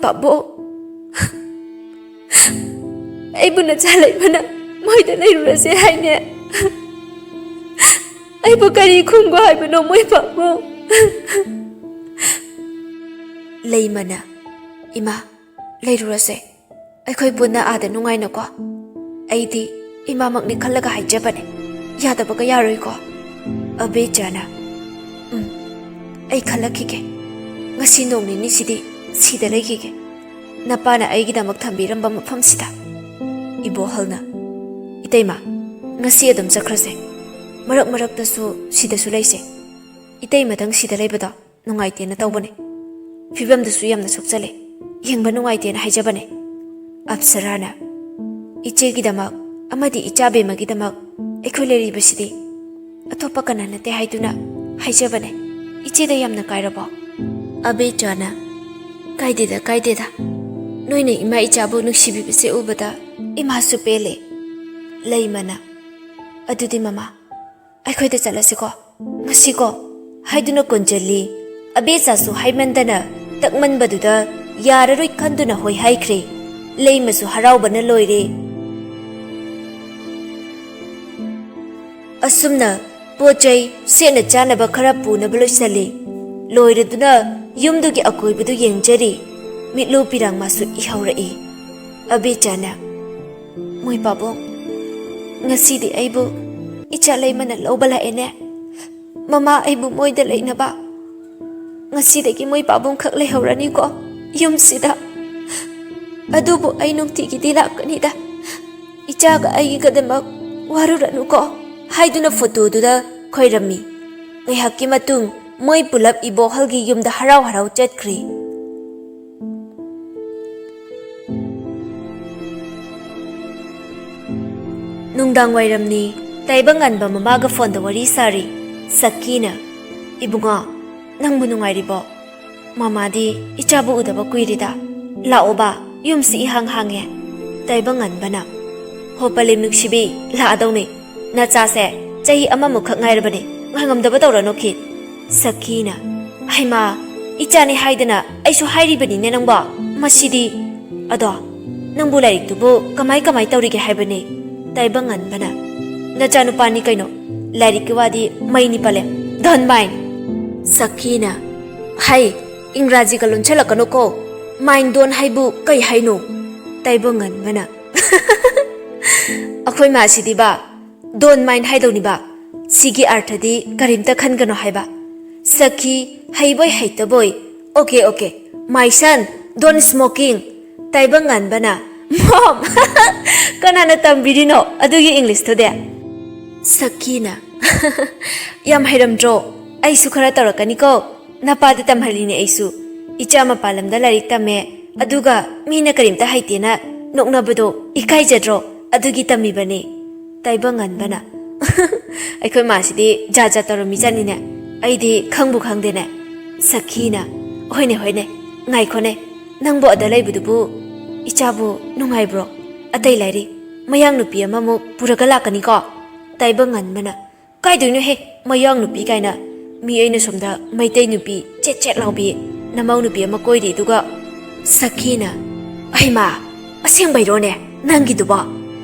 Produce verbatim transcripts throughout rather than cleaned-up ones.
ꯄꯥꯕꯣꯛ, ꯑꯩꯕꯨ ꯅꯆꯥ ꯂꯩꯕꯅ ꯃꯣꯏꯗ ꯂꯩꯔꯨꯔꯁꯦ ꯍꯥꯏꯅꯦ꯫ ꯑꯩꯕꯨ ꯀꯔꯤ ꯈꯨꯝꯒꯣ ꯍꯥꯏꯕꯅꯣ ꯃꯣꯏ ꯄꯥꯕꯣꯛ? ꯂꯩꯃꯅ, "ꯏꯃꯥ, ꯂꯩꯔꯨꯔꯁꯦ꯫ ꯑꯩꯈꯣꯏ ꯄꯨꯟꯅ ꯑꯥꯗ ꯅꯨꯡꯉꯥꯏꯅꯀꯣ꯫ ꯑꯩꯗꯤ ꯏꯃꯥꯃꯛꯅꯤ ꯈꯜꯂꯒ ꯍꯥꯏꯖꯕꯅꯦ꯫ ꯌꯥꯗꯕꯒ ꯌꯥꯔꯣꯏꯀꯣ?" ꯑꯕꯦꯆꯥꯅ, "ꯎꯝ, ꯑꯩ ꯈꯜꯂꯛꯈꯤꯒꯦ꯫ ꯉꯁꯤ ꯅꯣꯡ ꯅꯤꯅꯤꯁꯤꯗꯤ ꯁꯤꯗ ꯂꯩꯈꯤꯒꯦ꯫ ꯅꯄꯥꯅ ꯑꯩꯒꯤꯗꯃꯛ ꯊꯝꯕꯤꯔꯝꯕ ꯃꯐꯝꯁꯤꯗ꯫" ꯏꯕꯣꯍꯜꯅ, "ꯏꯇꯩꯃ, ꯉꯁꯤ ꯑꯗꯨꯝ ꯆꯠꯈ꯭ꯔꯁꯦ꯫ ꯃꯔꯛ ꯃꯔꯛꯇꯁꯨ ꯁꯤꯗꯁꯨ ꯂꯩꯁꯦ꯫ ꯏꯇꯩꯃꯗꯪ ꯁꯤꯗ ꯂꯩꯕꯗꯣ ꯅꯨꯡꯉꯥꯏꯇꯦꯅ ꯇꯧꯕꯅꯦ꯫ ꯐꯤꯕꯝꯗꯨꯁꯨ ꯌꯥꯝꯅ ꯁꯣꯛꯆꯜꯂꯦ꯫ ꯌꯦꯡꯕ ꯅꯨꯡꯉꯥꯏꯇꯦꯅ ꯍꯥꯏꯖꯕꯅꯦ꯫" ꯑꯞꯁꯔꯥꯅ, "ꯏꯆꯦꯒꯤꯗꯃꯛ ꯑꯃꯗꯤ ꯏꯆꯥ ꯕꯦꯝꯃꯒꯤꯗꯃꯛ ꯑꯩꯈꯣꯏ ꯂꯩꯔꯤꯕꯁꯤꯗꯤ ꯑꯇꯣꯞꯄ ꯀꯅꯥ ꯅꯠꯇꯦ ꯍꯥꯏꯗꯨꯅ ꯍꯥꯏꯖꯕꯅꯦ꯫ ꯏꯆꯦꯗ ꯌꯥꯝꯅ ꯀꯥꯏꯔꯕꯣ?" ꯑꯕꯦꯆꯥꯅ, "ꯀꯥꯏꯗꯦꯗ, ꯀꯥꯏꯗꯦꯗ꯫ ꯅꯣꯏꯅ ꯏꯃꯥ ꯏꯆꯥꯕꯨ ꯅꯨꯡꯁꯤꯕꯤꯕꯁꯦ ꯎꯕꯗ ꯏꯃꯥꯁꯨ ꯄꯦꯜꯂꯦ꯫" ꯂꯩꯃꯅ, "ꯑꯗꯨꯗꯤ ꯃꯃꯥ, ꯑꯩꯈꯣꯏꯗ ꯆꯠꯂꯁꯤꯀꯣ꯫ ꯉꯁꯤꯀꯣ" ꯍꯥꯏꯗꯨꯅ ꯀꯣꯟꯖꯜꯂꯤ꯫ ꯑꯕꯦꯆꯥꯁꯨ ꯍꯥꯏꯃꯟꯗꯅ ꯇꯛꯃꯟꯕꯗꯨꯗ ꯌꯥꯔꯔꯣꯏ ꯈꯟꯗꯨꯅ ꯍꯣꯏ ꯍꯥꯏꯈ꯭ꯔꯦ꯫ ꯂꯩꯃꯁꯨ ꯍꯔꯥꯎꯕꯅ ꯂꯣꯏꯔꯦ꯫ ꯑꯁꯨꯝꯅ ꯄꯣꯠ ꯆꯩ ꯁꯦꯠꯅ ꯆꯥꯅꯕ ꯈꯔ ꯄꯨꯅꯕ ꯂꯣꯏꯁꯜꯂꯤ꯫ ꯂꯣꯏꯔꯗꯨꯅ ꯌꯨꯝꯗꯨꯒꯤ ꯑꯀꯣꯏꯕꯗꯨ ꯌꯦꯡꯖꯔꯤ꯫ ꯃꯤꯠꯂꯨ ꯄꯤꯔꯥꯡ ꯃꯥꯁꯨ ꯏꯍꯧꯔꯛꯏ꯫ ꯑꯕꯦꯆꯥꯅ, "ꯃꯣꯏ ꯄꯥꯕꯨꯡ, ꯉꯁꯤꯗꯤ ꯑꯩꯕꯨ ꯏꯆꯥ ꯂꯩꯃꯅ ꯂꯧꯕ ꯂꯥꯛꯑꯦꯅꯦ꯫ ꯃꯃꯥ, ꯑꯩꯕꯨ ꯃꯣꯏꯗ ꯂꯩꯅꯕ꯫ ꯉꯁꯤꯗꯒꯤ ꯃꯣꯏ ꯄꯥꯕꯨꯡꯈꯛ ꯂꯩꯍꯧꯔꯅꯤꯀꯣ ꯌꯨꯝꯁꯤꯗ꯫ ꯑꯗꯨꯕꯨ ꯑꯩ ꯅꯨꯡꯇꯤꯒꯤꯗꯤ ꯂꯥꯛꯀꯅꯤꯗ꯫ ꯏꯆꯥꯒ ꯑꯩꯒꯤꯒꯗꯃꯛ ꯋꯥꯔꯨꯔꯅꯨꯀꯣ" ꯍꯥꯏꯗꯨꯅ ꯐꯣꯇꯣꯗꯨꯗ ꯈꯣꯏꯔꯝꯃꯤ꯫ ꯉꯥꯏꯍꯥꯛꯀꯤ ꯃꯇꯨꯡ ꯃꯣꯏ ꯄꯨꯂꯞ ꯏꯕꯣꯍꯜꯒꯤ ꯌꯨꯝꯗ ꯍꯔꯥꯎ ꯍꯔꯥꯎ ꯆꯠꯈ꯭ꯔꯤ꯫ ꯅꯨꯡꯗꯥꯡ ꯋꯥꯏꯔꯝꯅꯤ꯫ ꯇꯥꯏꯕꯪ ꯉꯥꯟꯕ ꯃꯃꯥꯒ ꯐꯣꯟꯗ ꯋꯥꯔꯤ ꯁꯥꯔꯤ꯫ ꯁꯛꯀꯤꯅ, "ꯏꯕꯨꯡꯉꯣ, ꯅꯪꯕꯨ ꯅꯨꯡꯉꯥꯏꯔꯤꯕꯣ? ꯃꯃꯥꯗꯤ ꯏꯆꯥꯕꯨ ꯎꯗꯕ ꯀꯨꯏꯔꯦꯗ꯫ ꯂꯥꯛꯑꯣꯕ, ꯌꯨꯝꯁꯤ ꯏꯍꯥꯡ ꯍꯥꯡꯉꯦ꯫" ꯇꯥꯏꯕꯪ ꯉꯥꯟꯕꯅ, "ꯍꯣ ꯄꯂꯦꯝ ꯅꯨꯡꯁꯤꯕꯤ, ꯂꯥꯛꯑꯗꯧꯅꯦ꯫ ꯅꯆꯥꯁꯦ ꯆꯍꯤ ꯑꯃꯃꯨꯛꯈꯛ ꯉꯥꯏꯔꯕꯅꯦ, ꯉꯥꯏꯉꯝꯗꯕ ꯇꯧꯔꯅꯨ ꯈꯤꯠ꯫" ꯁꯛꯀꯤꯅ, "ꯍꯩꯃꯥ, ꯏꯆꯥꯅꯤ ꯍꯥꯏꯗꯅ ꯑꯩꯁꯨ ꯍꯥꯏꯔꯤꯕꯅꯤꯅꯦ ꯅꯪꯕꯣ꯫ ꯃꯁꯤꯗꯤ꯫ ꯑꯗꯣ, ꯅꯪꯕꯨ ꯂꯥꯏꯔꯤꯛꯇꯨꯕꯨ ꯀꯃꯥꯏ ꯀꯃꯥꯏ ꯇꯧꯔꯤꯒꯦ ꯍꯥꯏꯕꯅꯦ? ꯇꯥꯏꯕꯪꯉꯟꯕꯅ, "ꯅꯆꯥꯅꯨꯄꯥꯅꯤ ꯀꯩꯅꯣ, ꯂꯥꯏꯔꯤꯛꯀꯤ ꯋꯥꯗꯤ ꯃꯩꯅꯤ ꯄꯥꯜꯂꯦ꯫ Don't mind!" ꯁꯈꯤꯅ, "ꯍꯩ, ꯏꯪꯒ꯭ꯔꯥꯖꯤꯒ ꯂꯣꯟꯁꯤꯜꯂꯛꯀꯅꯨꯀꯣ꯫ Mind don't ꯍꯥꯏꯕꯨ ꯀꯩ ꯍꯥꯏꯅꯣ?" ꯇꯥꯏꯕꯪꯉꯟꯕꯅ, "ꯑꯩꯈꯣꯏ ꯃꯥꯁꯤꯗꯤꯕ, don't mind ꯍꯥꯏꯗꯧꯅꯤꯕ꯫ ꯁꯤꯒꯤ ꯑꯥꯔꯊꯗꯤ ꯀꯔꯤꯝꯇ ꯈꯟꯒꯅꯨ ꯍꯥꯏꯕ꯫" ꯁꯈꯤ, ꯍꯩꯕꯣꯏ ꯍꯩꯇꯕꯣꯏ, "Okay, okay, my son, don't smoking!" ꯇꯥꯏꯕꯪꯉꯟꯕꯅ, "Mom, ꯀꯅꯥꯅ ꯇꯝꯕꯤꯔꯤꯅꯣ ꯑꯗꯨꯒꯤ ꯏꯪꯂꯤꯁꯇꯨꯗꯤ?" ꯁꯈꯤꯅ, "ꯌꯥꯝ ꯍꯩꯔꯝꯗ꯭ꯔꯣ? ꯑꯩꯁꯨ ꯈꯔ ꯇꯧꯔꯛꯀꯅꯤꯀꯣ꯫ ꯅꯄꯥꯗ ꯇꯝꯍꯜꯂꯤꯅꯦ ꯑꯩꯁꯨ꯫ ꯏꯆꯥ ꯃꯄꯥꯟ ꯂꯝꯗ ꯂꯥꯏꯔꯤꯛ ꯇꯝꯃꯦ, ꯑꯗꯨꯒ ꯃꯤꯅ ꯀꯔꯤꯝꯇ ꯍꯩꯇꯦꯅ ꯅꯣꯛꯅꯕꯗꯣ ꯏꯀꯥꯏꯖꯗ꯭ꯔꯣ? ꯑꯗꯨꯒꯤ ꯇꯝꯃꯤꯕꯅꯤ꯫" ꯇꯥꯏꯕꯪꯉꯟꯕꯅ, "ꯑꯩꯈꯣꯏ ꯃꯥꯁꯤꯗꯤ ꯖꯥꯠ ꯖꯥꯠ ꯇꯧꯔꯝꯃꯤꯖꯥꯠꯅꯤꯅꯦ꯫ ꯑꯩꯗꯤ ꯈꯪꯕꯨ ꯈꯪꯗꯦꯅꯦ꯫" ꯁꯈꯤꯅ, "ꯍꯣꯏꯅꯦ, ꯍꯣꯏꯅꯦ, ꯉꯥꯏꯈꯣꯅꯦ꯫ ꯅꯪꯕꯨ ꯑꯗ ꯂꯩꯕꯗꯨꯕꯨ ꯏꯆꯥꯕꯨ ꯅꯨꯡꯉꯥꯏꯕ꯭ꯔꯣ? ꯑꯇꯩ ꯂꯥꯏꯔꯤ, ꯃꯌꯥꯡ ꯅꯨꯄꯤ ꯑꯃꯃꯨꯛ ꯄꯨꯔꯒ ꯂꯥꯛꯀꯅꯤꯀꯣ?" ꯇꯥꯏꯕꯪꯉꯟꯕꯅ, "ꯀꯥꯏꯗꯣꯏꯅꯣꯍꯦ, ꯃꯌꯥꯡ ꯅꯨꯄꯤ ꯀꯥꯏꯅ? ꯃꯤ ꯑꯩꯅ ꯁꯣꯝꯗ ꯃꯩꯇꯩ ꯅꯨꯄꯤ ꯆꯦꯠ ꯆꯦꯠ ꯂꯥꯎꯕꯤ ꯅꯃꯧ ꯅꯨꯄꯤ ꯑꯃ ꯀꯣꯏꯔꯤ, ꯑꯗꯨꯒ..." ꯁꯈꯤꯅ, "ꯍꯩꯃꯥ, ꯑꯁꯦꯡꯕꯩꯔꯣꯅꯦ ꯅꯪꯒꯤꯗꯨꯕꯣ?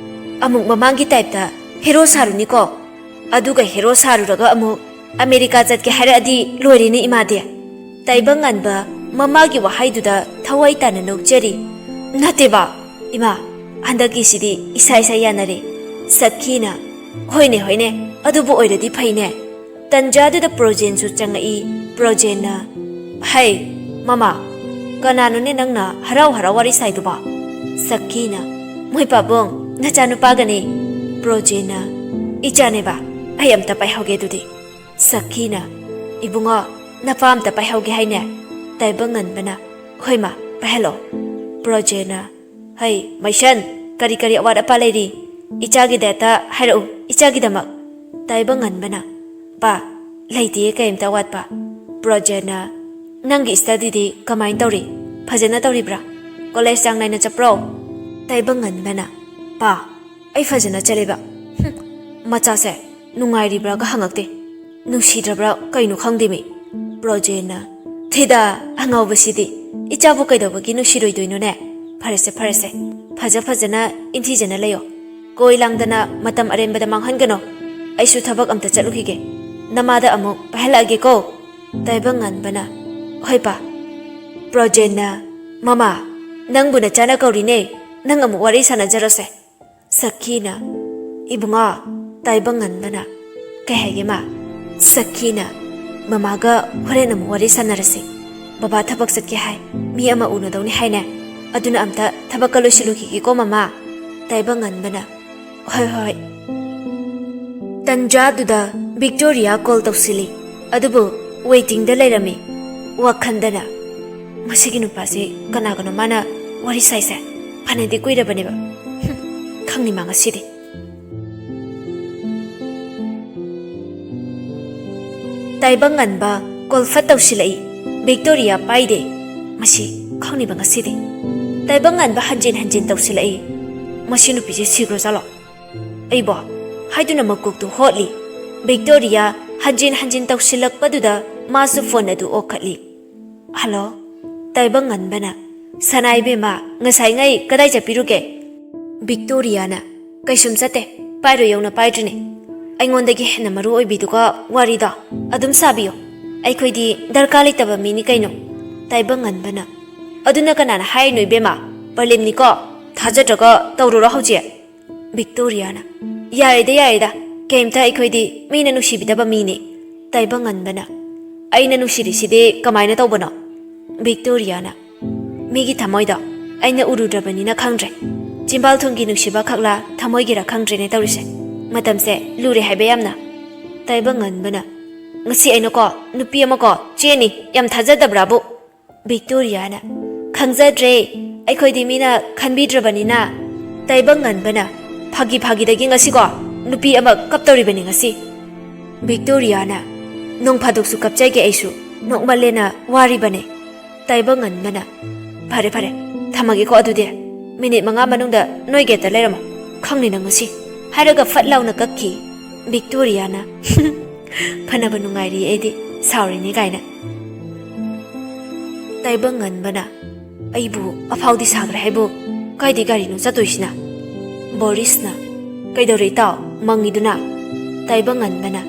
ꯑꯃꯨꯛ ꯃꯃꯥꯡꯒꯤ ꯇꯥꯏꯞꯇ ꯍꯦꯔꯣ ꯁꯥꯔꯨꯅꯤꯀꯣ? ꯑꯗꯨꯒ ꯍꯦꯔꯣ ꯁꯥꯔꯨꯔꯒ ꯑꯃꯨꯛ ꯑꯃꯦꯔꯤꯀꯥ ꯆꯠꯀꯦ ꯍꯥꯏꯔꯛꯑꯗꯤ ꯂꯣꯏꯔꯦꯅꯦ ꯏꯃꯥꯗꯤ꯫" ꯇꯥꯏꯕꯪꯉꯟꯕ ꯃꯃꯥꯒꯤ ꯋꯥꯍꯩꯗꯨꯗ ꯊꯋꯥꯏ ꯇꯥꯅ ꯅꯣꯛꯆꯔꯤ꯫ "ꯅꯠꯇꯦꯕ, ꯏꯃꯥ, ꯍꯟꯗꯛꯀꯤꯁꯤꯗꯤ ꯏꯁꯥ ꯏꯁꯥ ꯌꯥꯅꯔꯦ꯫" ꯁꯈꯤꯅ, "ꯍꯣꯏꯅꯦ, ꯍꯣꯏꯅꯦ, ꯑꯗꯨꯕꯨ ꯑꯣꯏꯔꯗꯤ ꯐꯩꯅꯦ꯫" ꯇꯟꯖꯥꯗꯨꯗ ꯄ꯭ꯔꯣꯖꯦꯟꯁꯨ ꯆꯪꯉꯛꯏ꯫ ꯄ꯭ꯔꯣꯖꯦꯟꯅ, "ꯍꯩ, ꯃꯃꯥ, ꯀꯅꯥꯅꯣꯅꯦ ꯅꯪꯅ ꯍꯔꯥꯎ ꯍꯔꯥꯎ ꯋꯥꯔꯤ ꯁꯥꯏꯗꯨꯕꯣ?" ꯁꯈꯤꯅ, "ꯃꯣꯏ ꯄꯥꯕꯨꯡ, ꯅꯆꯥꯅꯨꯄꯥꯒꯅꯦ꯫" ꯄ꯭ꯔꯣꯖꯦꯟꯅ, "ꯏꯆꯥꯅꯦꯕ, ꯑꯩ ꯑꯝꯇ ꯄꯥꯏꯍꯧꯒꯦ ꯑꯗꯨꯗꯤ꯫" ꯁꯈꯤꯅ, "ꯏꯕꯨꯡꯉꯣ, ꯅꯄꯥ ꯑꯝꯇ ꯄꯥꯏꯍꯧꯒꯦ ꯍꯥꯏꯅꯦ?" ꯇꯥꯏꯕꯪꯉꯟꯕꯅ, "ꯍꯣꯏ ꯃꯥ, ꯄꯥꯏꯍꯜꯂꯣ꯫" ꯄ꯭ꯔꯣꯖꯦꯅ, "ꯍꯩ, ꯃꯩꯁꯟ, ꯀꯔꯤ ꯀꯔꯤ ꯑꯋꯥꯠ ꯑꯄꯥ ꯂꯩꯔꯤ? ꯏꯆꯥꯒꯤ ꯗꯥꯏꯠꯇ ꯍꯥꯏꯔꯛꯎ, ꯏꯆꯥꯒꯤꯗꯃꯛ꯫" ꯇꯥꯏꯕꯪꯉꯟꯕꯅ, "ꯄꯥ, ꯂꯩꯇꯤꯌꯦ ꯀꯔꯤꯝꯇ ꯑꯋꯥꯠꯄ꯫" ꯄ꯭ꯔꯣꯖꯦꯅ, "ꯅꯪꯒꯤ ꯁ꯭ꯇꯗꯤꯗꯤ ꯀꯃꯥꯏꯅ ꯇꯧꯔꯤ? ꯐꯖꯅ ꯇꯧꯔꯤꯕ꯭ꯔꯥ? ꯀꯣꯂꯦꯖ ꯆꯥꯡ ꯅꯥꯏꯅ ꯆꯠꯄ꯭ꯔꯣ?" ꯇꯥꯏꯕꯪꯉꯟꯕꯅ, "ꯄꯥ, ꯑꯩ ꯐꯖꯅ ꯆꯠꯂꯦꯕ꯫ ꯍꯨꯝ, ꯃꯆꯥꯁꯦ ꯅꯨꯡꯉꯥꯏꯔꯤꯕ꯭ꯔꯥꯒ ꯍꯪꯉꯛꯇꯦ꯫ ꯅꯨꯡꯁꯤꯗ꯭ꯔꯕ꯭ꯔꯥ ꯀꯩꯅꯣ ꯈꯪꯗꯦꯃꯤ꯫" ꯄ꯭ꯔꯣꯖꯦꯅ, "ꯊꯤꯗ, ꯑꯉꯥꯎꯕꯁꯤꯗꯤ꯫ ꯏꯆꯥꯕꯨ ꯀꯩꯗꯧꯕꯒꯤ ꯅꯨꯡꯁꯤꯔꯣꯏꯗꯣꯏꯅꯣꯅꯦ? ꯐꯔꯦꯁꯦ, ꯐꯔꯦꯁꯦ꯫ ꯐꯖ ꯐꯖꯅ ꯏꯟꯊꯤꯖꯅ ꯂꯩꯌꯣ꯫ ꯀꯣꯏ ꯂꯥꯡꯗꯅ ꯃꯇꯝ ꯑꯔꯦꯝꯕꯗ ꯃꯥꯡꯍꯟꯒꯅꯣ꯫ ꯑꯩꯁꯨ ꯊꯕꯛ ꯑꯝꯇ ꯆꯠꯂꯨꯈꯤꯒꯦ꯫ ꯅꯃꯥꯗ ꯑꯃꯨꯛ ꯄꯥꯏꯍꯜꯂꯛꯑꯒꯦꯀꯣ꯫ ꯇꯥꯏꯕꯪꯉꯥꯟꯕꯅ, "ꯍꯣꯏ ꯄꯥ꯫" ꯄ꯭ꯔꯣꯖꯦꯟꯅ, "ꯃꯃꯥ, ꯅꯪꯕꯨ ꯅꯆꯥꯅ ꯀꯧꯔꯤꯅꯦ꯫ ꯅꯪ ꯑꯃꯨꯛ ꯋꯥꯔꯤ ꯁꯥꯟꯅꯖꯔꯣꯁꯦ꯫" ꯁꯈꯤꯅ, "ꯏꯕꯨꯡꯉꯣ꯫" ꯇꯥꯏꯕꯪꯉꯥꯟꯕꯅ, "ꯀꯩ ꯍꯥꯏꯒꯦ ꯃꯥ?" ꯁꯈꯤꯅ, "ꯃꯃꯥꯒ ꯍꯣꯔꯦꯟ ꯑꯃꯨꯛ ꯋꯥꯔꯤ ꯁꯥꯟꯅꯔꯁꯤ꯫ ꯕꯕꯥ ꯊꯕꯛ ꯆꯠꯀꯦ ꯍꯥꯏ꯫ ꯃꯤ ꯑꯃ ꯎꯅꯗꯧꯅꯤ ꯍꯥꯏꯅꯦ꯫ ꯑꯗꯨꯅ ꯑꯝꯇ ꯊꯕꯛꯀ ꯂꯣꯏꯁꯤꯜꯂꯨꯈꯤꯒꯦꯀꯣ ꯃꯃꯥ꯫" ꯇꯥꯏꯕꯪꯉꯥꯟꯕꯅ, "ꯍꯣꯏ, ꯍꯣꯏ꯫" ꯇꯟꯖꯥꯗꯨꯗ ꯚꯤꯛꯇꯣꯔꯤꯌꯥ ꯀꯣꯜ ꯇꯧꯁꯤꯜꯂꯤ꯫ ꯑꯗꯨꯕꯨ ꯋꯦꯇꯤꯡꯗ ꯂꯩꯔꯝꯃꯤ꯫ ꯋꯥꯈꯟꯗꯅ, "ꯃꯁꯤꯒꯤ ꯅꯨꯄꯥꯁꯤ ꯀꯅꯥꯒꯅꯣ ꯃꯥꯅ ꯋꯥꯔꯤ ꯁꯥꯏꯁꯦ? ꯐꯅꯗꯤ ꯀꯨꯏꯔꯕꯅꯦꯕ꯫ ꯍꯨꯝ, ꯈꯪꯅꯤ ꯃꯥ ꯉꯁꯤꯗꯤ꯫" ꯇꯥꯏꯕꯪꯉꯥꯟꯕ ꯀꯣꯜ ꯐꯠ ꯇꯧꯁꯤꯜꯂꯛꯏ꯫ ꯚꯤꯛꯇꯣꯔꯤꯌꯥ ꯄꯥꯏꯗꯦ꯫ "ꯃꯁꯤ ꯈꯪꯅꯤꯕ ꯉꯁꯤꯗꯤ꯫" ꯇꯥꯏꯕꯪꯉꯥꯟꯕ ꯍꯟꯖꯤꯟ ꯍꯟꯖꯤꯟ ꯇꯧꯁꯤꯜꯂꯛꯏ꯫ "ꯃꯁꯤ ꯅꯨꯄꯤꯁꯦ ꯁꯤꯈ꯭ꯔꯖꯥꯠꯂꯣ?" "ꯑꯩꯕꯣ?" ꯍꯥꯏꯗꯨꯅ ꯃꯀꯣꯛꯇꯨ ꯍꯣꯠꯂꯤ꯫ ꯚꯤꯛꯇꯣꯔꯤꯌꯥ ꯍꯟꯖꯤꯟ ꯍꯟꯖꯤꯟ ꯇꯧꯁꯤꯜꯂꯛꯄꯗꯨꯗ ꯃꯥꯁꯨ ꯐꯣꯟ ꯑꯗꯨ ꯑꯣꯛꯈꯠꯂꯤ꯫ "ꯍꯜꯂꯣ꯫" ꯇꯥꯏꯕꯪꯉꯥꯟꯕꯅ, "ꯁꯅꯥ ꯏꯕꯦꯝꯃ, ꯉꯁꯥꯏꯉꯩ ꯀꯗꯥꯏ ꯆꯠꯄꯤꯔꯨꯒꯦ?" ꯚꯤꯛꯇꯣꯔꯤꯌꯥꯅ, "ꯀꯩꯁꯨꯝ ꯆꯠꯇꯦ꯫ ꯄꯥꯏꯔꯣ ꯌꯧꯅ ꯄꯥꯏꯗ꯭ꯔꯤꯅꯦ꯫ ꯑꯩꯉꯣꯟꯗꯒꯤ ꯍꯦꯟꯅ ꯃꯔꯨ ꯑꯣꯏꯕꯤꯗꯨꯒ ꯋꯥꯔꯤꯗꯣ ꯑꯗꯨꯝ ꯁꯥꯕꯤꯌꯣ꯫ ꯑꯩꯈꯣꯏꯗꯤ ꯗꯔꯀꯥꯔ ꯂꯩꯇꯕ ꯃꯤꯅꯤ ꯀꯩꯅꯣ꯫" ꯇꯥꯏꯕꯪꯉꯥꯟꯕꯅ, "ꯑꯗꯨꯅ ꯀꯅꯥꯅ ꯍꯥꯏꯔꯤꯅꯣ ꯏꯕꯦꯝꯃ? ꯄ꯭ꯔꯂꯦꯝꯅꯤꯀꯣ꯫ ꯊꯥꯖꯗ꯭ꯔꯒ ꯇꯧꯔꯨꯔꯣ ꯍꯧꯖꯤꯛ꯫" ꯚꯤꯛꯇꯣꯔꯤꯌꯥꯅ, "ꯌꯥꯔꯦꯗ, ꯌꯥꯔꯦꯗ, ꯀꯩꯝꯇ ꯑꯩꯈꯣꯏꯗꯤ ꯃꯤꯅ ꯅꯨꯡꯁꯤꯕꯤꯗꯕ ꯃꯤꯅꯤ꯫" ꯇꯥꯏꯕꯪꯉꯥꯟꯕꯅ, "ꯑꯩꯅ ꯅꯨꯡꯁꯤꯔꯤꯁꯤꯗꯤ ꯀꯃꯥꯏꯅ ꯇꯧꯕꯅꯣ?" ꯚꯤꯛꯇꯣꯔꯤꯌꯥꯅ, "ꯃꯤꯒꯤ ꯊꯃꯣꯏꯗꯣ ꯑꯩꯅ ꯎꯔꯨꯗ꯭ꯔꯕꯅꯤꯅ ꯈꯪꯗ꯭ꯔꯦ꯫ ꯆꯤꯝꯕꯥꯜ ꯊꯣꯡꯒꯤ ꯅꯨꯡꯁꯤꯕ ꯈꯛꯂꯥ ꯊꯃꯣꯏꯒꯤꯔ ꯈꯪꯗ꯭ꯔꯦꯅꯦ ꯇꯧꯔꯤꯁꯦ꯫ ꯃꯇꯝꯁꯦ ꯂꯨꯔꯦ ꯍꯥꯏꯕ ꯌꯥꯝꯅ꯫" ꯇꯥꯏꯕꯪꯉꯥꯟꯕꯅ, "ꯉꯁꯤ ꯑꯩꯅꯀꯣ ꯅꯨꯄꯤ ꯑꯃꯀꯣ ꯆꯦꯅꯤ, ꯌꯥꯝ ꯊꯥꯖꯗꯕ꯭ꯔꯥꯕꯨ?" ꯚꯤꯛꯇꯣꯔꯤꯌꯥꯅ, "ꯈꯪꯖꯗ꯭ꯔꯦ, ꯑꯩꯈꯣꯏꯗꯤ ꯃꯤꯅ ꯈꯟꯕꯤꯗ꯭ꯔꯕꯅꯤꯅ꯫" ꯇꯥꯏꯕꯪꯉꯥꯟꯕꯅ, "ꯐꯥꯒꯤ ꯐꯥꯒꯤꯗꯒꯤ ꯉꯁꯤꯀꯣ ꯅꯨꯄꯤ ꯑꯃ ꯀꯞꯇꯧꯔꯤꯕꯅꯤ ꯉꯁꯤ꯫" ꯚꯤꯛꯇꯣꯔꯤꯌꯥꯅ, "ꯅꯣꯡ ꯐꯥꯗꯣꯛꯁꯨ ꯀꯞꯆꯒꯦ ꯑꯩꯁꯨ, ꯅꯣꯛꯃꯜꯂꯦꯅ ꯋꯥꯔꯤꯕꯅꯦ꯫" ꯇꯥꯏꯕꯪꯉꯥꯟꯕꯅ, "ꯐꯔꯦ ꯐꯔꯦ, ꯊꯝꯃꯒꯦꯀꯣ ꯑꯗꯨꯗꯤ꯫ ꯃꯤꯅꯤꯠ ꯃꯉꯥ ꯃꯅꯨꯡꯗ ꯅꯣꯏ ꯒꯦꯠꯇ ꯂꯩꯔꯝꯃꯣ꯫ ꯈꯪꯅꯤ ꯅꯪ ꯉꯁꯤ꯫" ꯍꯥꯏꯔꯒ ꯐꯠ ꯂꯥꯎꯅ ꯀꯛꯈꯤ꯫ ꯚꯤꯛꯇꯣꯔꯤꯌꯥꯅ, "ꯐꯅꯕ ꯅꯨꯡꯉꯥꯏꯔꯤ ꯑꯩꯗꯤ, ꯁꯥꯎꯔꯤꯅꯤ ꯀꯥꯏꯅ꯫" ꯇꯥꯏꯕꯪꯉꯟꯕꯅ, "ꯑꯩꯕꯨ ꯑꯐꯥꯎꯗꯤ ꯁꯥꯈ꯭ꯔꯦ ꯍꯥꯏꯕꯨ, ꯀꯥꯏꯗꯩ ꯒꯥꯔꯤꯅꯣ ꯆꯠꯇꯣꯏꯁꯤꯅ?" ꯕꯣꯔꯤꯁꯅ, "ꯀꯩꯗꯧꯔꯦ ꯏꯇꯥꯎ, ꯃꯪꯉꯤꯗꯨꯅ?" ꯇꯥꯏꯕꯪꯉꯟꯕꯅ,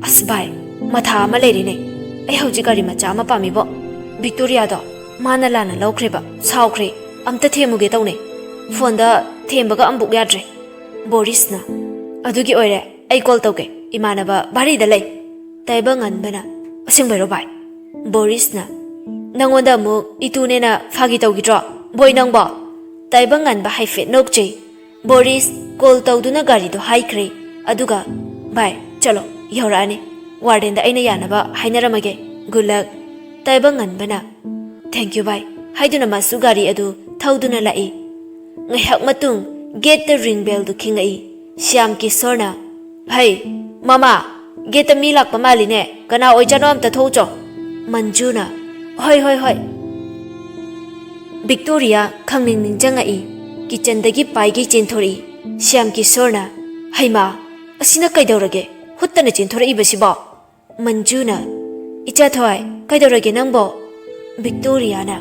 "ꯑꯁ ꯚꯥꯏ, ꯃꯊꯥ ꯑꯃ ꯂꯩꯔꯦꯅꯦ꯫ ꯑꯩ ꯍꯧꯖꯤꯛ ꯒꯥꯔꯤ ꯃꯆꯥ ꯑꯃ ꯄꯥꯝꯃꯤꯕꯣ꯫ ꯚꯤꯛꯇꯣꯔꯤꯌꯥꯗꯣ ꯃꯥꯅ ꯂꯥꯟꯅ ꯂꯧꯈ꯭ꯔꯦꯕ, ꯁꯥꯎꯈ꯭ꯔꯦ꯫ ꯑꯝꯇ ꯊꯦꯝꯃꯨꯒꯦ ꯇꯧꯅꯦ꯫ ꯐꯣꯟꯗ ꯊꯦꯝꯕꯒ ꯑꯃꯕꯨꯛ ꯌꯥꯗ꯭ꯔꯦ꯫" ꯕꯣꯔꯤꯁꯅ, "ꯑꯗꯨꯒꯤ ꯑꯣꯏꯔꯦ, ꯑꯩ ꯀꯣꯜ ꯇꯧꯒꯦ, ꯏꯃꯥꯟꯅꯕ ꯚꯥꯔꯤꯗ ꯂꯩ꯫" ꯇꯥꯏꯕꯪꯉꯟꯕꯅ, "ꯑꯁꯦꯡꯕꯩꯔꯣ ꯚꯥꯏ?" ꯕꯣꯔꯤꯁꯅ, "ꯅꯪꯉꯣꯟꯗ ꯑꯃꯨꯛ ꯏꯇꯨꯅꯦꯅ ꯐꯥꯒꯤ ꯇꯧꯈꯤꯗ꯭ꯔꯣ ꯕꯣꯏ ꯅꯪꯕꯣ?" ꯇꯥꯏꯕꯪꯉꯟꯕ ꯍꯥꯏꯐꯦꯠ ꯅꯣꯛꯆꯩ꯫ ꯕꯣꯔꯤꯁ ꯀꯣꯜ ꯇꯧꯗꯨꯅ ꯒꯥꯔꯤꯗꯣ ꯍꯥꯏꯈ꯭ꯔꯦ꯫ ꯑꯗꯨꯒ, "ꯚꯥꯏ, ꯆꯠꯂꯣ, ꯌꯧꯔꯛꯑꯅꯤ꯫ ꯋꯥꯔꯗꯦꯟꯗ ꯑꯩꯅ ꯌꯥꯅꯕ ꯍꯥꯏꯅꯔꯝꯃꯒꯦ꯫ ꯒꯨꯗ ꯂꯛ꯫" ꯇꯥꯏꯕꯪꯉꯟꯕꯅ, "ꯊꯦꯡꯀ꯭ꯌꯨ ꯚꯥꯏ" ꯍꯥꯏꯗꯨꯅ ꯃꯥꯁꯨ ꯒꯥꯔꯤ ꯑꯗꯨ ꯊꯧꯗꯨꯅ ꯂꯥꯛꯏ꯫ ꯉꯥꯏꯍꯥꯛ ꯃꯇꯨꯡ ꯒꯦꯠꯇ ꯔꯤꯡ ꯕꯦꯜꯗꯨ ꯈꯤꯡꯉꯛꯏ꯫ ꯁ꯭ꯌꯥꯝ ꯀꯤꯁꯣꯔꯅ, "ꯍꯩ, ꯃꯃꯥ, ꯒꯦꯠꯇ ꯃꯤ ꯂꯥꯛꯄ ꯃꯥꯜꯂꯤꯅꯦ, ꯀꯅꯥ ꯑꯣꯏꯖꯥꯠꯅꯣ ꯑꯝꯇ ꯊꯣꯛꯎꯆꯣ꯫" ꯃꯟꯖꯨꯅ, "ꯍꯣꯏ, ꯍꯣꯏ, ꯍꯣꯏ꯫" ꯚꯤꯛꯇꯣꯔꯤꯌꯥ ꯈꯪꯅꯤꯡ ꯅꯤꯡꯁꯤꯡꯉꯛꯏ꯫ ꯀꯤꯆꯟꯗꯒꯤ ꯄꯥꯏꯒꯩ ꯆꯦꯟꯊꯣꯔꯛꯏ꯫ ꯁ꯭ꯌꯥꯝ ꯀꯤꯁꯣꯔꯅ, "ꯍꯩꯃꯥ, ꯑꯁꯤꯅ ꯀꯩꯗꯧꯔꯒꯦ? ꯍꯨꯠꯇꯅ ꯆꯦꯟꯊꯣꯔꯛꯏꯕꯁꯤꯕꯣ?" ꯃꯟꯖꯨꯅ, "ꯏꯆꯥ ꯊꯋꯥꯏ, ꯀꯩꯗꯧꯔꯒꯦ ꯅꯪꯕꯣ?" ꯚꯤꯛꯇꯣꯔꯤꯌꯥꯅ,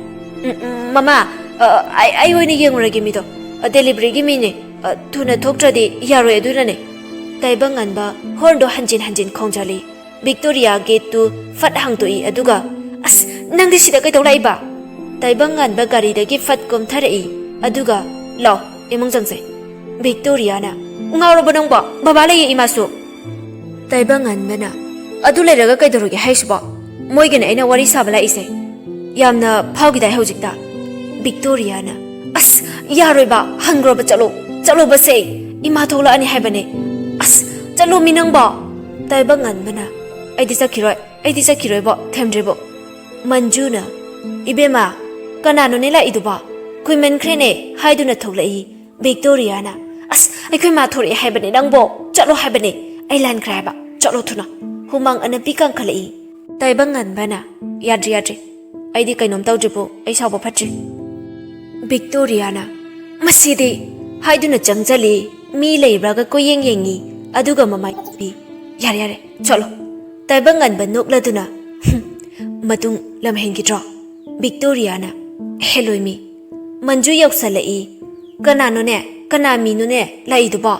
"ꯎꯝ, ꯎꯝ, ꯃꯃꯥ, ꯑ, ꯑꯩ, ꯑꯩ ꯑꯣꯏꯅ ꯌꯦꯡꯉꯨꯔꯒꯦ ꯃꯤꯗꯣ꯫ ꯑ, ꯗꯦꯂꯤꯚꯔꯤꯒꯤ ꯃꯤꯅꯦ꯫ ꯑ, ꯊꯨꯅ ꯊꯣꯛꯇ꯭ꯔꯗꯤ ꯌꯥꯔꯣꯏ, ꯑꯗꯨꯅꯅꯦ꯫" ꯇꯥꯏꯕꯪꯉꯟꯕ ꯍꯣꯔꯟꯗꯣ ꯍꯟꯖꯤꯟ ꯍꯟꯖꯤꯟ ꯈꯣꯡꯖꯜꯂꯤ꯫ ꯚꯤꯛꯇꯣꯔꯤꯌꯥ ꯒꯦꯠꯇꯨ ꯐꯠ ꯍꯥꯡꯗꯣꯛꯏ, ꯑꯗꯨꯒ, "ꯑꯁ, ꯅꯪꯗꯤ ꯁꯤꯗ ꯀꯩꯗꯧ ꯂꯥꯛꯏꯕ?" ꯇꯥꯏꯕꯪꯉꯟꯕ ꯒꯥꯔꯤꯗꯒꯤ ꯐꯠ ꯀꯨꯝꯊꯔꯛꯏ, ꯑꯗꯨꯒ, "ꯂꯥꯎ, ꯏꯃꯨꯡ ꯆꯪꯁꯦ꯫" ꯚꯤꯛꯇꯣꯔꯤꯌꯥꯅ, "ꯉꯥꯎꯔꯕꯣ ꯅꯪꯕꯣ? ꯕꯕꯥ ꯂꯩꯌꯦ, ꯏꯃꯥꯁꯨ꯫" ꯇꯥꯏꯕꯪꯉꯟꯕꯅ, "ꯑꯗꯨ ꯂꯩꯔꯒ ꯀꯩꯗꯧꯔꯒꯦ ꯍꯥꯏꯁꯤꯕꯣ? ꯃꯣꯏꯒꯅꯦ ꯑꯩꯅ ꯋꯥꯔꯤ ꯁꯥꯕ ꯂꯥꯛꯏꯁꯦ꯫ ꯌꯥꯝꯅ ꯐꯥꯎꯈꯤꯗꯥꯏ ꯍꯧꯖꯤꯛꯇ?" ꯚꯤꯛꯇꯣꯔꯤꯌꯥꯅ, "ꯑꯁ, ꯌꯥꯔꯣꯏꯕ, ꯍꯟꯈ꯭ꯔꯣꯕ, ꯆꯠꯂꯣ, ꯆꯠꯂꯣꯕꯁꯦ, ꯏꯃꯥ ꯊꯣꯛꯂꯛꯑꯅꯤ ꯍꯥꯏꯕꯅꯦ꯫ ꯑꯁ, ꯆꯠꯂꯣ ꯃꯤ ꯅꯪꯕꯣ꯫" ꯇꯥꯏꯕꯪꯉꯟꯕꯅ, "ꯑꯩꯗꯤ ꯆꯠꯈꯤꯔꯣꯏ, ꯑꯩꯗꯤ ꯆꯠꯈꯤꯔꯣꯏꯕꯣ, ꯊꯦꯝꯗ꯭ꯔꯤꯕꯣ꯫" ꯃꯟꯖꯨꯅ, "ꯏꯕꯦꯝꯃ, ꯀꯅꯥꯅꯣꯅꯦ ꯂꯥꯛꯏꯗꯨꯕꯣ? ꯀꯨꯏꯃꯟꯈ꯭ꯔꯦꯅꯦ ꯍꯥꯏꯗꯨꯅ ꯊꯣꯛꯂꯛꯏ꯫" ꯚꯤꯛꯇꯣꯔꯤꯌꯥꯅ, "ꯑꯁ, ꯑꯩꯈꯣꯏ ꯃꯥ ꯊꯣꯔꯛꯑꯦ ꯍꯥꯏꯕꯅꯦ ꯅꯪꯕꯣ, ꯆꯠꯂꯣ ꯍꯥꯏꯕꯅꯦ, ꯑꯩ ꯂꯥꯟꯈ꯭ꯔꯦ ꯍꯥꯏꯕ, ꯆꯠꯂꯣ ꯊꯨꯅ꯫" ꯍꯨꯃꯥꯡ ꯑꯅꯞꯄꯤ ꯀꯥꯡꯈꯠꯂꯛꯏ꯫ ꯇꯥꯏꯕꯪꯉꯟꯕꯅ, "ꯌꯥꯗ꯭ꯔꯤ, ꯌꯥꯗ꯭ꯔꯤ, ꯑꯩꯗꯤ ꯀꯩꯅꯣꯝ ꯇꯧꯗ꯭ꯔꯤꯕꯣ, ꯑꯩ ꯁꯥꯎꯕ ꯐꯠꯇ꯭ꯔꯤ꯫" ꯚꯤꯛꯇꯣꯔꯤꯌꯥꯅ, "ꯃꯁꯤꯗꯤ" ꯍꯥꯏꯗꯨꯅ ꯆꯪꯁꯤꯜꯂꯤ꯫ ꯃꯤ ꯂꯩꯕ꯭ꯔꯥꯒ ꯀꯣꯏꯌꯦꯡ ꯌꯦꯡꯉꯤ, ꯑꯗꯨꯒ ꯃꯃꯥꯏ ꯄꯤ꯫ "ꯌꯥꯔꯦ, ꯌꯥꯔꯦ, ꯆꯠꯂꯣ꯫" ꯇꯥꯏꯕꯪꯉꯟꯕ ꯅꯣꯛꯂꯗꯨꯅ, "ꯍꯨꯝ, ꯃꯇꯨꯡ ꯂꯝꯍꯦꯟꯈꯤꯗ꯭ꯔꯣ?" ꯕꯤꯛꯇꯣꯔꯤꯌꯥꯅ, "ꯍꯦꯂꯣꯏꯃꯤ, ꯃꯟꯖꯨ ꯌꯧꯁꯜꯂꯛꯏ꯫ ꯀꯅꯥꯅꯣꯅꯦ? ꯀꯅꯥ ꯃꯤꯅꯣꯅꯦ ꯂꯥꯛꯏꯗꯨꯕꯣ?"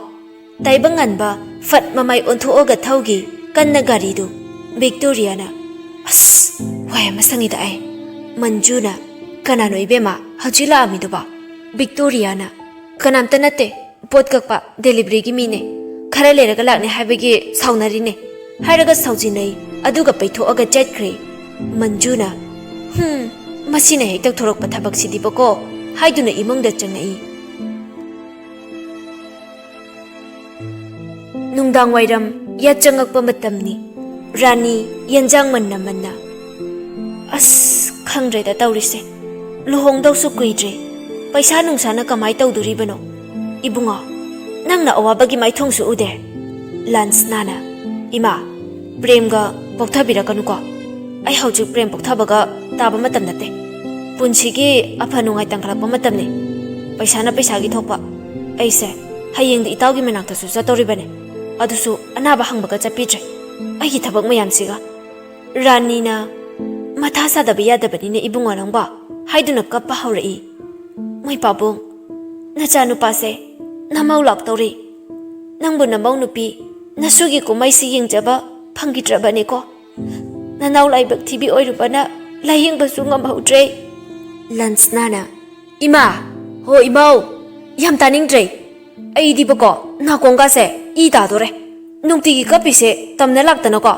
ꯇꯥꯏꯕꯪꯉꯥꯟꯕ ꯐꯠ ꯃꯃꯥꯏ ꯑꯣꯟꯊꯣꯛꯑꯒ ꯊꯧꯈꯤ ꯀꯟꯅ ꯒꯥꯔꯤꯗꯨ꯫ ꯕꯤꯛꯇꯣꯔꯤꯌꯥꯅ, "ꯑꯁ, ꯋꯥꯏ ꯑꯃ ꯁꯪꯉꯤꯗ ꯑꯩ꯫ ꯃꯟꯖꯨꯅ, ꯀꯅꯥꯅꯣ ꯏꯕꯦꯝꯃ ꯍꯧꯖꯤꯛ ꯂꯥꯛꯑꯝꯃꯤꯗꯨꯕꯣ?" ꯕꯤꯛꯇꯣꯔꯤꯌꯥꯅ, "ꯀꯅꯥꯝꯇ ꯅꯠꯇꯦ, ꯄꯣꯠ ꯀꯛꯄ ꯗꯦꯂꯤꯚꯔꯤꯒꯤ ꯃꯤꯅꯦ꯫ ꯈꯔ ꯂꯩꯔꯒ ꯂꯥꯛꯅꯤ ꯍꯥꯏꯕꯒꯤ ꯁꯥꯎꯅꯔꯤꯅꯦ," ꯍꯥꯏꯔꯒ ꯁꯥꯎꯖꯤꯟꯅꯩ꯫ ꯑꯗꯨꯒ ꯄꯩꯊꯣꯛꯑꯒ ꯆꯠꯈ꯭ꯔꯦ꯫ ꯃꯟꯖꯨꯅ, "ꯍꯨꯝ, ꯃꯁꯤꯅ ꯍꯦꯛ ꯇꯧꯊꯣꯔꯛꯄ ꯊꯕꯛꯁꯤꯗꯤꯕꯀꯣ," ꯍꯥꯏꯗꯨꯅ ꯏꯃꯨꯡꯗ ꯆꯪꯉꯛꯏ꯫ ꯅꯨꯡꯗꯥꯡ ꯋꯥꯏꯔꯝ ꯌꯥꯠ ꯆꯪꯉꯛꯄ ꯃꯇꯝꯅꯤ꯫ ꯔꯥꯅꯤ ꯌꯦꯟꯖꯥꯡ ꯃꯟꯅ ꯃꯟꯅ, "ꯑꯁ, ꯈꯪꯗ꯭ꯔꯦꯗ ꯇꯧꯔꯤꯁꯦ꯫ ꯂꯨꯍꯣꯡꯗꯧꯁꯨ ꯀꯨꯏꯗ꯭ꯔꯦ꯫ ꯄꯩꯁꯥ ꯅꯨꯡꯁꯥꯅ ꯀꯃꯥꯏ ꯇꯧꯗꯣꯔꯤꯕꯅꯣ? ꯏꯕꯨꯡꯉꯣ, ꯅꯪꯅ ꯑꯋꯥꯕꯒꯤ ꯃꯥꯏꯊꯣꯡꯁꯨ ꯎꯗꯦ꯫" ꯂꯥꯟꯁꯅꯥꯅ, "ꯏꯃꯥ, ꯄ꯭ꯔꯦꯝꯒ ꯄꯣꯛꯊꯕꯤꯔꯛꯀꯅꯨꯀꯣ꯫ ꯑꯩ ꯍꯧꯖꯤꯛ ꯄ꯭ꯔꯦꯝ ꯄꯣꯛꯊꯕꯒ ꯇꯥꯕ ꯃꯇꯝ ꯅꯠꯇꯦ꯫ ꯄꯨꯟꯁꯤꯒꯤ ꯑꯐ ꯅꯨꯡꯉꯥꯏ ꯇꯥꯟꯈꯠꯂꯛꯄ ꯃꯇꯝꯅꯤ꯫ ꯄꯩꯁꯥꯅ ꯄꯩꯁꯥꯒꯤ ꯊꯣꯛꯄ꯫ ꯑꯩꯁꯦ ꯍꯌꯦꯡꯗꯤ ꯏꯇꯥꯎꯒꯤ ꯃꯅꯥꯛꯇꯁꯨ ꯆꯠꯇꯧꯔꯤꯕꯅꯤ꯫ ꯑꯗꯨꯁꯨ ꯑꯅꯥꯕ ꯍꯪꯕꯒ ꯆꯠꯄꯤꯗ꯭ꯔꯦ꯫ ꯑꯩꯒꯤ ꯊꯕꯛ ꯃꯌꯥꯝꯁꯤꯒ꯫" ꯔꯥꯅꯤꯅ, "ꯃꯊꯥ ꯁꯥꯗꯕ ꯌꯥꯗꯕꯅꯤꯅꯦ ꯏꯕꯨꯡꯉꯣ ꯅꯪꯕꯣ," ꯍꯥꯏꯗꯨꯅ ꯀꯞꯄ ꯍꯧꯔꯛꯏ꯫ "ꯃꯣꯏ ꯄꯥꯕꯨꯡ, ꯅꯆꯥꯅꯨꯄꯥꯁꯦ ꯅꯃꯧ ꯂꯥꯛꯇꯧꯔꯤ꯫ ꯅꯪꯕꯨ ꯅꯃꯧ ꯅꯨꯄꯤ ꯅꯁꯨꯒꯤ ꯀꯨꯝꯍꯩꯁꯤ ꯌꯦꯡꯖꯕ ꯐꯪꯈꯤꯗ꯭ꯔꯕꯅꯤꯀꯣ꯫ ꯅꯅꯥꯎ ꯂꯥꯏꯕꯛ ꯊꯤꯕꯤ ꯑꯣꯏꯔꯨꯕꯅ ꯂꯥꯏꯌꯦꯡꯕꯁꯨ ꯉꯝꯍꯧꯗ꯭ꯔꯦ꯫" ꯂꯟꯁꯅꯥꯅ, "ꯏꯃꯥ, ꯍꯣ ꯏꯃꯧ, ꯌꯥꯝ ꯇꯥꯅꯤꯡꯗ꯭ꯔꯦ꯫ ꯑꯩꯗꯤꯕꯀꯣ ꯅꯥꯀꯣꯡꯒꯥꯁꯦ ꯏ ꯇꯥꯗꯣꯔꯦ꯫ ꯅꯨꯡꯇꯤꯒꯤ ꯀꯞꯄꯤꯁꯦ ꯇꯝꯅ ꯂꯥꯛꯇꯅꯀꯣ꯫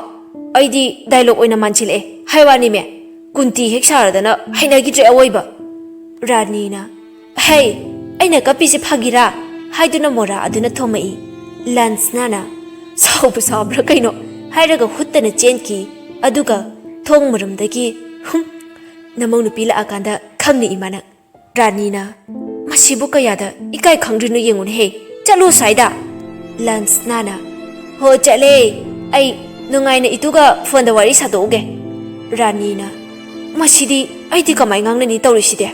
ꯑꯩꯗꯤ ꯗꯥꯏꯂꯣꯛ ꯑꯣꯏꯅ ꯃꯥꯟꯁꯤꯜꯂꯛꯑꯦ ꯍꯥꯏ ꯋꯥꯅꯤꯃꯦ꯫ ꯀꯨꯟꯇꯤ ꯍꯦꯛ ꯁꯥꯔꯗꯅ ꯍꯩꯅꯈꯤꯗ꯭ꯔꯦ ꯑꯑꯣꯏꯕ꯫" ꯔꯥꯅꯤꯅ, "ꯍꯩ, ꯑꯩꯅ ꯀꯞꯄꯤꯁꯦ ꯐꯥꯒꯤꯔꯥ?" ꯍꯥꯏꯗꯨꯅ ꯃꯣꯔꯥ ꯑꯗꯨꯅ ꯊꯣꯝꯃꯛꯏ꯫ ꯂꯟꯁꯅꯥꯅ, "ꯁꯥꯎꯕ ꯁꯥꯎꯕ꯭ꯔꯥ ꯀꯩꯅꯣ?" ꯍꯥꯏꯔꯒ ꯍꯨꯠꯇꯅ ꯆꯦꯟꯈꯤ꯫ ꯑꯗꯨꯒ ꯊꯣꯡ ꯃꯔꯨꯝꯗꯒꯤ, "ꯍꯨꯝ, ꯅꯃꯧ ꯅꯨꯄꯤ ꯂꯥꯛꯑꯀꯥꯟꯗ ꯈꯪꯅꯤ ꯏꯃꯥ ꯅꯪ꯫" ꯔꯥꯅꯤꯅ, "ꯃꯁꯤꯕꯨ ꯀꯌꯥꯗ ꯏꯀꯥꯏ ꯈꯪꯗ꯭ꯔꯤꯅꯣ ꯌꯦꯡꯉꯨꯅꯦꯍꯦ, ꯆꯠꯂꯣ ꯁ꯭ꯋꯥꯏꯗ꯫" ꯂꯟꯁꯅꯥꯅ, "ꯍꯣ ꯆꯠꯂꯦ, ꯑꯩ ꯅꯨꯡꯉꯥꯏꯅ ꯏꯇꯨꯒ ꯐꯣꯟꯗ ꯋꯥꯔꯤ ꯁꯥꯗꯣꯛꯎꯒꯦ꯫" ꯔꯥꯅꯤꯅ, "ꯃꯁꯤꯗꯤ ꯑꯩꯗꯤ ꯀꯃꯥꯏ ꯉꯥꯡꯅꯅꯤ ꯇꯧꯔꯤꯁꯤꯗꯤ?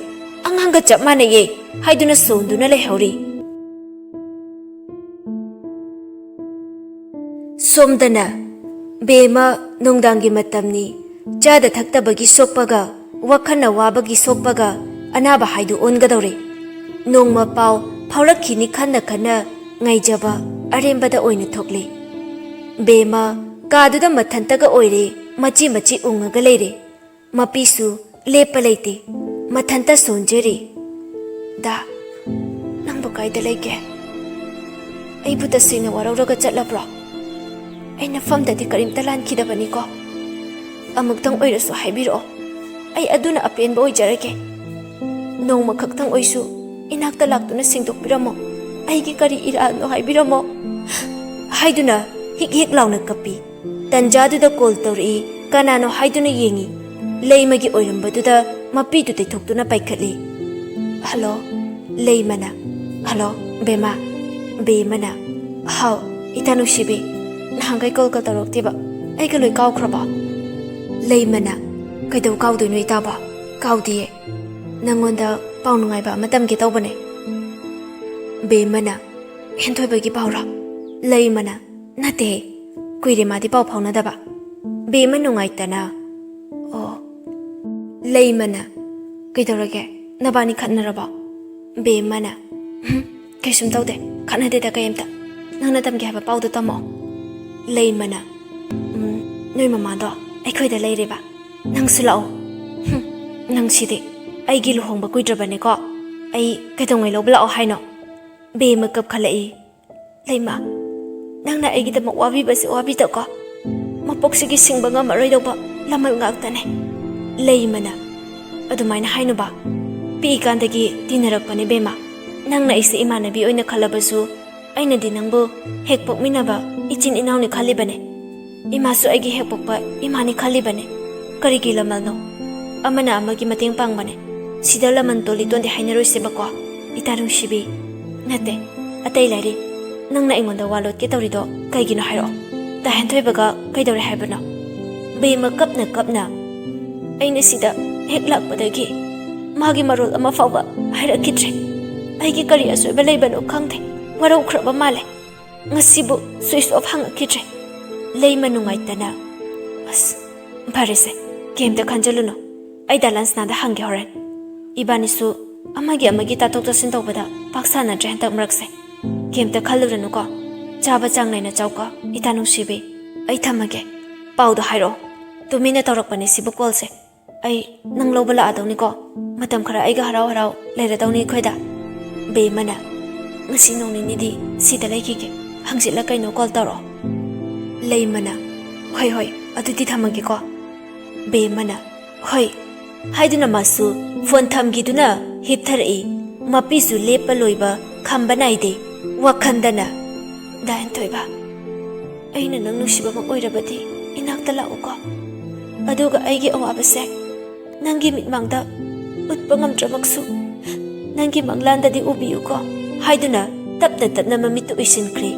ꯑꯉꯥꯡꯒ ꯆꯞ ꯃꯥꯟꯅꯩꯌꯦ," ꯍꯥꯏꯗꯨꯅ ꯁꯣꯟꯗꯨꯅ ꯂꯩꯍꯧꯔꯤ꯫ ꯁꯣꯝꯗꯅ, "ꯕꯦꯝꯃ, ꯅꯨꯡꯗꯥꯡꯒꯤ ꯃꯇꯝꯅꯤ, ꯆꯥꯗ ꯊꯛꯇꯕꯒꯤ ꯁꯣꯛꯄꯒ ꯋꯥꯈꯜꯅ ꯋꯥꯕꯒꯤ ꯁꯣꯛꯄꯒ ꯑꯅꯥꯕ ꯍꯥꯏꯗꯨ ꯑꯣꯟꯒꯗꯧꯔꯦ꯫ ꯅꯣꯡꯃ ꯄꯥꯎ ꯐꯥꯎꯔꯛꯈꯤꯅꯤ ꯈꯟꯅ ꯈꯟꯅ ꯉꯥꯏꯖꯕ ꯑꯔꯦꯝꯕꯗ ꯑꯣꯏꯅ ꯊꯣꯛꯂꯦ꯫ ꯕꯦꯝꯃ ꯀꯥꯗꯨꯗ ꯃꯊꯟꯇꯒ ꯑꯣꯏꯔꯦ, ꯃꯆꯤ ꯃꯆꯤ ꯎꯪꯉꯒ ꯂꯩꯔꯦ꯫ ꯃꯄꯤꯁꯨ ꯂꯦꯞꯄ ꯂꯩꯇꯦ, ꯃꯊꯟꯇ ꯁꯣꯟꯖꯔꯤ꯫ "ꯗꯥ, ꯅꯪꯕꯨ ꯀꯥꯏꯗ ꯂꯩꯒꯦ? ꯑꯩꯕꯨ ꯇꯁꯦꯡꯅ ꯋꯥꯔꯧꯔꯒ ꯆꯠꯂꯕ꯭ꯔꯣ? ꯑꯩ ꯅꯐꯝꯗꯗꯤ ꯀꯔꯤꯝꯇ ꯂꯥꯟꯈꯤꯗꯕꯅꯤꯀꯣ꯫ ꯑꯃꯨꯛꯇꯪ ꯑꯣꯏꯔꯁꯨ ꯍꯥꯏꯕꯤꯔꯛꯑꯣ꯫ ꯑꯩ ꯑꯗꯨꯅ ꯑꯄꯦꯟꯕ ꯑꯣꯏꯖꯔꯒꯦ꯫ ꯅꯣꯡꯃ ꯈꯛꯇꯪ ꯑꯣꯏꯁꯨ ꯏꯅꯥꯛꯇ ꯂꯥꯛꯇꯨꯅ ꯁꯦꯡꯗꯣꯛꯄꯤꯔꯝꯃꯣ꯫ ꯑꯩꯒꯤ ꯀꯔꯤ ꯏꯔꯥꯜꯅꯣ ꯍꯥꯏꯕꯤꯔꯝꯃꯣ" ꯍꯥꯏꯗꯨꯅ ꯍꯤꯛ ꯍꯤꯛ ꯂꯥꯎꯅ ꯀꯞꯄꯤ꯫ ꯇꯟꯖꯥꯗꯨꯗ ꯀꯣꯜ ꯇꯧꯔꯛꯏ꯫ ꯀꯅꯥꯅꯣ ꯍꯥꯏꯗꯨꯅ ꯌꯦꯡꯉꯤ꯫ ꯂꯩꯃꯒꯤ ꯑꯣꯏꯔꯝꯕꯗꯨꯗ ꯃꯄꯤꯗꯨ ꯇꯩꯊꯣꯛꯇꯨꯅ ꯄꯥꯏꯈꯠꯂꯤ꯫ "ꯍꯜꯂꯣ?" ꯂꯩꯃꯅ꯫ "ꯍꯜꯂꯣ, ꯕꯦꯝꯃ?" ꯕꯦꯝꯃꯅ꯫ "ꯍꯥꯎ, ꯏꯇꯥ ꯅꯨꯡꯁꯤꯕꯤ, ꯅꯍꯥꯟꯈꯩ ꯀꯣꯜꯒ ꯇꯧꯔꯛꯇꯦꯕ, ꯑꯩꯒ ꯂꯣꯏ ꯀꯥꯎꯈ꯭ꯔꯕꯣ?" ꯂꯩꯃꯅ꯫ "ꯀꯩꯗꯧ ꯀꯥꯎꯗꯣꯏꯅꯣ ꯏꯇꯥꯕꯣ? ꯀꯥꯎꯗꯤꯌꯦ꯫ ꯅꯪꯉꯣꯟꯗ ꯄꯥꯎ ꯅꯨꯡꯉꯥꯏꯕ ꯑꯃ ꯇꯝꯒꯦ ꯇꯧꯕꯅꯦ꯫" ꯕꯦꯝꯃꯅ꯫ "ꯍꯦꯟꯊꯣꯏꯕꯒꯤ ꯄꯥꯎꯔꯣ?" ꯂꯩꯃꯅ꯫ "ꯅꯠꯇꯦ, ꯀꯨꯏꯔꯦ ꯃꯥꯗꯤ ꯄꯥꯎ ꯐꯥꯎꯅꯗꯕ꯫" ꯕꯦꯝꯃ ꯅꯨꯡꯉꯥꯏꯇꯅ꯫ "ꯑꯣ꯫" ꯂꯩꯃꯅ꯫ "ꯀꯩꯗꯧꯔꯒꯦ? ꯅꯕꯥꯅꯤ ꯈꯠꯅꯔꯕꯣ?" ꯕꯦꯝꯃꯅ꯫ "ꯎꯝ, ꯀꯩꯁꯨꯝ ꯇꯧꯗꯦ, ꯈꯠꯅꯗꯦꯗ ꯀꯩꯝꯇ꯫ ꯅꯪꯅ ꯇꯝꯒꯦ ꯍꯥꯏꯕ ꯄꯥꯎꯗꯣ ꯇꯝꯃꯛꯑꯣ꯫" ꯂꯩꯃꯅ꯫ "ꯎꯝ, ꯅꯣꯏ ꯃꯃꯥꯗꯣ ꯑꯩꯈꯣꯏꯗ ꯂꯩꯔꯦꯕ꯫ ꯅꯪꯁꯨ ꯂꯥꯛꯑꯣ꯫" "ꯍꯨꯝ, ꯅꯪꯁꯤꯗꯤ꯫ ꯑꯩꯒꯤ ꯂꯨꯍꯣꯡꯕ ꯀꯨꯏꯗ꯭ꯔꯕꯅꯦꯀꯣ꯫ ꯑꯩ ꯀꯩꯗꯧꯉꯩ ꯂꯧꯕ ꯂꯥꯛꯑꯣ ꯍꯥꯏꯅꯣ?" ꯕꯦꯝꯃ ꯀꯞꯈꯠꯂꯛꯏ꯫ "ꯂꯩꯃ, ꯅꯪꯅ ꯑꯩꯒꯤꯗꯃꯛ ꯋꯥꯕꯤꯕꯁꯦ ꯋꯥꯕꯤꯗꯀꯣ꯫ ꯃꯄꯣꯛꯁꯤꯒꯤ ꯁꯤꯡꯕ ꯉꯝꯃꯔꯣꯏꯗꯧꯕ ꯂꯃꯜ ꯉꯥꯛꯇꯅꯦ꯫" ꯂꯩꯃꯅ꯫ "ꯑꯗꯨꯃꯥꯏꯅ ꯍꯥꯏꯅꯨꯕ꯫ ꯄꯤꯛꯏꯀꯥꯟꯗꯒꯤ ꯇꯤꯟꯅꯔꯛꯄꯅꯦ ꯕꯦꯝꯃ꯫ ꯅꯪꯅ ꯑꯩꯁꯦ ꯏꯃꯥꯟꯅꯕꯤ ꯑꯣꯏꯅ ꯈꯜꯂꯕꯁꯨ, ꯑꯩꯅꯗꯤ ꯅꯪꯕꯨ ꯍꯦꯛ ꯄꯣꯛꯃꯤꯟꯅꯕ ꯏꯆꯤꯟ ꯏꯅꯥꯎꯅꯤ ꯈꯜꯂꯤꯕꯅꯦ꯫ ꯏꯃꯥꯁꯨ ꯑꯩꯒꯤ ꯍꯦꯛ ꯄꯣꯛꯄ ꯏꯃꯥꯅꯤ ꯈꯜꯂꯤꯕꯅꯦ꯫ ꯀꯔꯤꯒꯤ ꯂꯃꯜꯅꯣ? ꯑꯃꯅ ꯑꯃꯒꯤ ꯃꯇꯦꯡ ꯄꯥꯡꯕꯅꯦ꯫ ꯁꯤꯗ ꯂꯃꯟ ꯇꯣꯜꯂꯤ ꯇꯣꯟꯗꯦ ꯍꯥꯏꯅꯔꯣꯏꯁꯦꯕꯀꯣ, ꯏꯇꯥ ꯅꯨꯡꯁꯤꯕꯤ꯫ ꯅꯠꯇꯦ, ꯑꯇꯩ ꯂꯥꯏꯔꯤ꯫ ꯅꯪꯅ ꯑꯩꯉꯣꯟꯗ ꯋꯥ ꯂꯣꯠꯀꯦ ꯇꯧꯔꯤꯗꯣ ꯀꯩꯒꯤꯅꯣ ꯍꯥꯏꯔꯛꯑꯣ꯫" "ꯇꯥ ꯍꯦꯟꯊꯣꯏꯕꯒ ꯀꯩꯗꯧꯔꯦ ꯍꯥꯏꯕꯅꯣ?" ꯕꯦꯝꯃ ꯀꯞꯅ ꯀꯞꯅ꯫ "ꯑꯩꯅ ꯁꯤꯗ ꯍꯦꯛ ꯂꯥꯛꯄꯗꯒꯤ ꯃꯥꯒꯤ ꯃꯔꯣꯜ ꯑꯃ ꯐꯥꯎꯕ ꯍꯥꯏꯔꯛꯈꯤꯗ꯭ꯔꯦ꯫ ꯑꯩꯒꯤ ꯀꯔꯤ ꯑꯁꯣꯏꯕ ꯂꯩꯕꯅꯣ ꯈꯪꯗꯦ꯫ ꯋꯥꯔꯧꯈ꯭ꯔꯕ ꯃꯥꯜꯂꯦ꯫ ꯉꯁꯤꯕꯨ switch off ꯍꯥꯡꯉꯛꯈꯤꯗ꯭ꯔꯦ꯫" ꯂꯩꯃ ꯅꯨꯡꯉꯥꯏꯇꯅ꯫ "ꯑꯁ, ꯐꯔꯦꯁꯦ, ꯀꯩꯝꯇ ꯈꯟꯖꯜꯂꯨꯅꯨ꯫ ꯑꯩ ꯗꯥ ꯂꯟꯁꯅꯥꯗ ꯍꯪꯒꯦ ꯍꯣꯔꯦꯟ꯫ ꯏꯕꯥꯅꯤꯁꯨ ꯑꯃꯒꯤ ꯑꯃꯒꯤ ꯇꯥꯊꯣꯛ ꯇꯥꯁꯤꯟ ꯇꯧꯕꯗ ꯄꯥꯛ ꯁꯥꯟꯅꯗ꯭ꯔꯦ ꯍꯟꯗꯛ ꯃꯔꯛꯁꯦ꯫ ꯀꯩꯝꯇ ꯈꯜꯂꯨꯔꯅꯨꯀꯣ꯫ ꯆꯥꯕ ꯆꯥꯡ ꯅꯥꯏꯅ ꯆꯥꯎꯀꯣ, ꯏꯇꯥ ꯅꯨꯡꯁꯤꯕꯤ꯫ ꯑꯩ ꯊꯝꯃꯒꯦ꯫ ꯄꯥꯎꯗꯣ ꯍꯥꯏꯔꯛꯑꯣ꯫ ꯇꯨꯃꯤꯟꯅ ꯇꯧꯔꯛꯄꯅꯦ ꯁꯤꯕꯨ ꯀꯣꯜꯁꯦ꯫ ꯑꯩ ꯅꯪ ꯂꯧꯕ ꯂꯥꯛꯑꯗꯧꯅꯤꯀꯣ꯫ ꯃꯇꯝ ꯈꯔ ꯑꯩꯒ ꯍꯔꯥꯎ ꯍꯔꯥꯎ ꯂꯩꯔꯗꯧꯅꯤ ꯑꯩꯈꯣꯏꯗ꯫ ꯕꯦꯝꯃꯅ, "ꯉꯁꯤ ꯅꯣꯡ ꯅꯤꯅꯤꯗꯤ ꯁꯤꯗ ꯂꯩꯈꯤꯒꯦ꯫ ꯍꯪꯆꯤꯠꯂ ꯀꯩꯅꯣ ꯀꯣꯜ ꯇꯧꯔꯛꯑꯣ꯫" ꯂꯩꯃꯅ, "ꯍꯣꯏ, ꯍꯣꯏ, ꯑꯗꯨꯗꯤ ꯊꯝꯃꯒꯦꯀꯣ꯫" ꯕꯦꯝꯃꯅ, "ꯍꯣꯏ" ꯍꯥꯏꯗꯨꯅ ꯃꯥꯁꯨ ꯐꯣꯟ ꯊꯝꯈꯤꯗꯨꯅ ꯍꯤꯞꯊꯔꯛꯏ꯫ ꯃꯄꯤꯁꯨ ꯂꯦꯞꯄ ꯂꯣꯏꯕ ꯈꯝꯕ ꯅꯥꯏꯗꯦ꯫ ꯋꯥꯈꯟꯗꯅ, "ꯗꯥ ꯍꯦꯟꯊꯣꯏꯕ, ꯑꯩꯅ ꯅꯪ ꯅꯨꯡꯁꯤꯕꯃꯛ ꯑꯣꯏꯔꯕꯗꯤ ꯏꯅꯥꯛꯇ ꯂꯥꯛꯎꯀꯣ꯫ ꯑꯗꯨꯒ ꯑꯩꯒꯤ ꯑꯋꯥꯕꯁꯦ ꯅꯪꯒꯤ ꯃꯤꯠꯃꯥꯡꯗ ꯎꯠꯄ ꯉꯝꯗ꯭ꯔꯃꯛꯁꯨ, ꯅꯪꯒꯤ ꯃꯪꯂꯥꯟꯗꯗꯤ ꯎꯕꯤꯌꯨꯀꯣ" ꯍꯥꯏꯗꯨꯅ ꯇꯞꯅ ꯇꯞꯅ ꯃꯃꯤꯠꯇꯨ ꯎꯏꯁꯤꯟꯈ꯭ꯔꯦ꯫